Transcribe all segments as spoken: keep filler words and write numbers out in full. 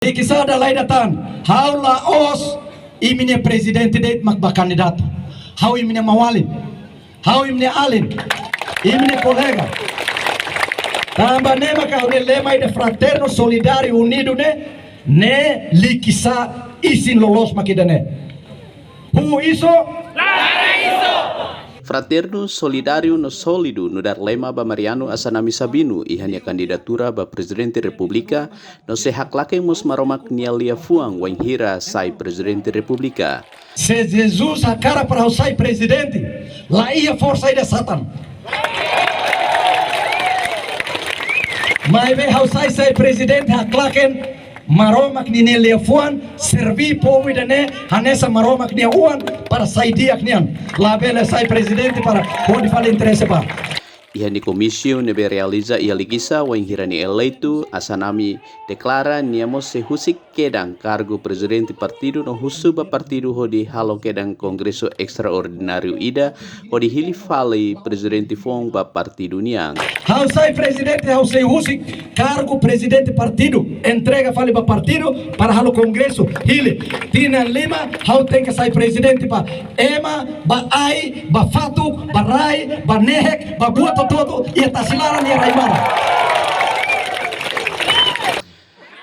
Likisá dala ida tan, ha'u la'ós imi-nia prezidente de'it mak bá kandidatu. Ha'u imi-nia maun-alin. Ha'u imi-nia alin. Imi-nia kolega. Tanba ne'e maka ha'u-nia lema ida fraternu, solidáriu, unidu ne'e, ne'e likisá isin loloos mak ida-ne'e. Huiso. Fraternu, solidáriu no sólidu nu'udar lema ba Mariano Assanami Sabino iha nia kandidatura ba Prezidente Repúblika, no sei haklaken mós Maromak nia liafuan wainhira sai Prezidente Repúblika. Se Jesus hakarak para ha'u sai prezidente, la iha forsa ida satan. Maibé ha'u sai, sai prezidente haklaken Maromak ninia liafuan, serví povu ida-ne'e hanesan Maromak nia oan para sai di'ak nian. Labele sai prezidente para hodi fali interese ba. Iha nia komísiu ne'ebé realiza iha Likisá wainhira nia eleitu, Assanami deklara nia mós sei husik kedan kargu prezidente partidu no husu ba partidu hodi halo kedan kongresu estraordináriu ida hodi hili fali prezidente foun ba partidu nian. Ha'u sai prezidente, ha'u sei husik kargu prezidente partidu, entrega fali ba partidu para halo kongresu, hili tinan lima ha'u tenke sai prezidente ba ema, ba ai, ba fatuk, ba rai, ba nehek, ba buat hotu-hotu iha tasi laran iha rai-maran.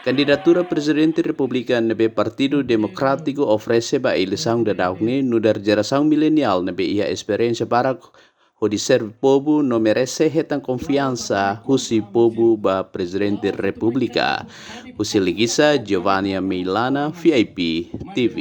Kandidatura Prezidente Repúblika ne'ebé Partidu Demokrátiku oferese ba eleisaun daudaun ne'e nu'udar jerasaun mileniál ne'ebé iha esperiénsia barak hodi serve povu no merese hetan konfiansa husi povu ba Prezidente Repúblika. Husi Likisá, Giovanna Meilana, V I P T V.